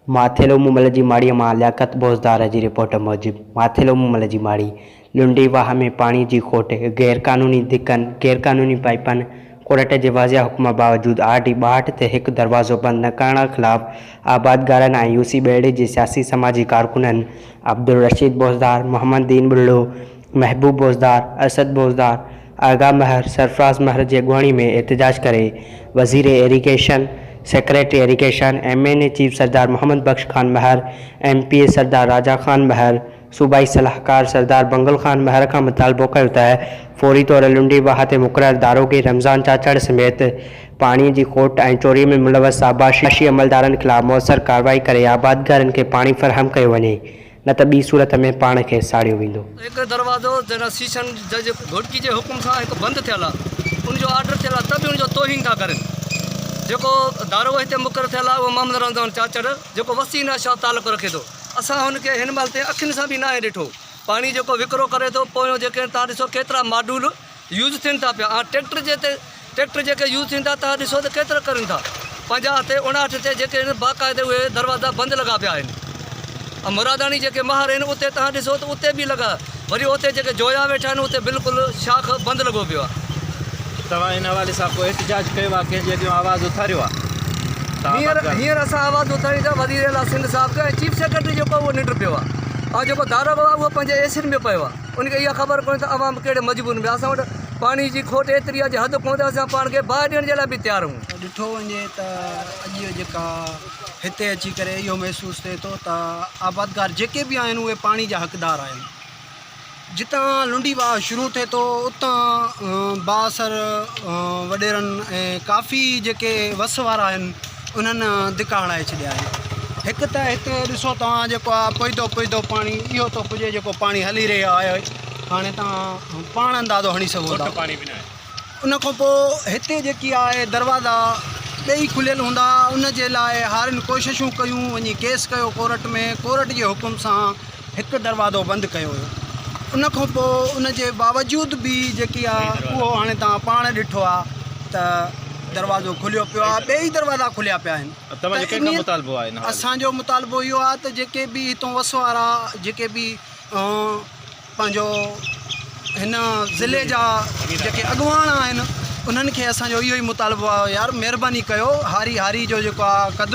ماٿيلو مومل جي ماڙيء مان لياقت بوزدار جي رپورٽ موجب ماٿيلو مومل جي ماڙي، لنڊي واهه ۾ پاڻي جي کوٽ، غيرقانوني ڌڪن، غيرقانوني پائيپن، ڪورٽ جي واضح حڪم باوجود آر ڊي 62 تي هڪ دروازو بند نه ڪرڻ خلاف آبادگارن ۽ يو سي ٻيڙي جي سياسي سماجي ڪارڪنن عبدالرشيد بوزدار، محمد دين ٻرڙو، محبوب بوزدار، اسد بوزدار، آغا مهر، سرفراز مهر جي اڳواڻي ۾ احتجاج ڪري وزير irrigation, secretary irrigation, M N A chief Sardar Muhammad Bakhsh Khan Mahar, M P A Sardar Raja Khan Mahar, صوبائي صلاحڪار سردار بنگل خان مهر کان مطالبو ڪيو ته فوري طور لنڊي واهه تي مقرر داروغي رمضان چاچڙ سميت پاڻي جي کوٽ ۽ چوري ۾ ملوث آباشي عملدارن خلاف موثر ڪارروائي ڪري آبادگارن کي پاڻي فراهم ڪيو وڃي. نه ته ٻي صورت ۾ پاڻ کي ساڙيو ويندو. هڪ دروازو جنرل سيشن جج گهوٽڪي جي حڪم سان هڪ بند ٿيل آ ان جو آرڊر ٿيل آ ته به ان جو توهين ٿا ڪرين جيڪو داروغو هتي مقرر ٿيل آ اهو محمد رمضان چاچڙ جيڪو وسيع ناشا تعلق رکي ٿو اسان هن کي هن مهل تائين اکين سان به ناهي ڏٺو پاڻي جيڪو وڪرو ڪري ٿو پويون جيڪي تان ڏسو ڪيترا ماڊول يوز ٿين ٿا پيا ۽ ٽريڪٽر جي تي ٽريڪٽر جيڪي يوز ٿين ٿا تان ڏسو ته ڪيترا ڪرن ٿا 50 تي 59 تي جيڪي آهن باقاعدي اهي دروازا بند لڳا پيا آهن ۽ مراداڻي جيڪي ماهر آهن اتي تان ڏسو ته اتي به لڳا وري اتي جيڪي جويا ويٺا آهن اتي بلڪل شاخ بند لڳو پيو آهي. توهان ان حوالي سان ڪو احتجاج ڪيو آهي ڪنهن جي اڳيان آواز اٿاريو آهي؟ هينئر هينئر اسان آواز اٿاريون ٿا وزير اعليٰ سنڌ صاحب کي ۽ چيف سيڪريٽري جيڪو آهي اهو ننڊ پيو آهي ۽ جيڪو داروغو آهي اهو پنهنجي اي سين ۾ پيو آهي. ان کي اها خبر ڪونهي ته عوام ڪهڙي مجبورين ۾ آهي. اسان وٽ پاڻي جي کوٽ ايتري آهي جو حد ڪونهي ته اسان پاڻ کي باهه ڏيڻ جي لاء به تيار آهيون. ڏٺو وڃي ته اڄ جيڪا هتي اچي ڪري اهو محسوس ٿئي ٿو ته آبادگار جيڪي به آهن اهي پاڻي جا حقدار آهن جتان لنڊي واهه شروع ٿئي ٿو اتان بااثر وڏيرن ۽ ڪافي جيڪي وس وارا آهن انهن ڌڪا هڻائي ڇڏيا آهن. هڪ ته هتي ڏسو توهان جيڪو آهي پوئدو پوئدو پاڻي اهو ٿو پڄي جيڪو پاڻي هلي رهيو آهي هاڻي توهان پاڻ اندازو هڻي سگهو ٿا ان کان پوء هتي جيڪي آهي دروازا ٻئي کليل هوندا ان جي لاء هارين ڪوششون ڪيون وڃي ڪيس ڪيو ڪورٽ ۾ ڪورٽ جي حڪم سان هڪ دروازو بند ڪيو ويو ان کان پوء ان جي باوجود به جيڪي آ اهو هاڻي توهان پاڻ ڏٺو آ ته دروازو کليو پيو آ ٻئي دروازا کليا پيا آهن توهان جو ڪنهن کان مطالبو آهي ان حوالي اسان جو مطالبو اهو آ ته جيڪي به هتون وس وارا جيڪي به پنهنجو هن ضلعي جا جيڪي اڳواڻ آهن انهن کي اسان جو اهو ئي مطالبو آ يار مهرباني ڪيو هاري هاري جو جيڪو آ قدر.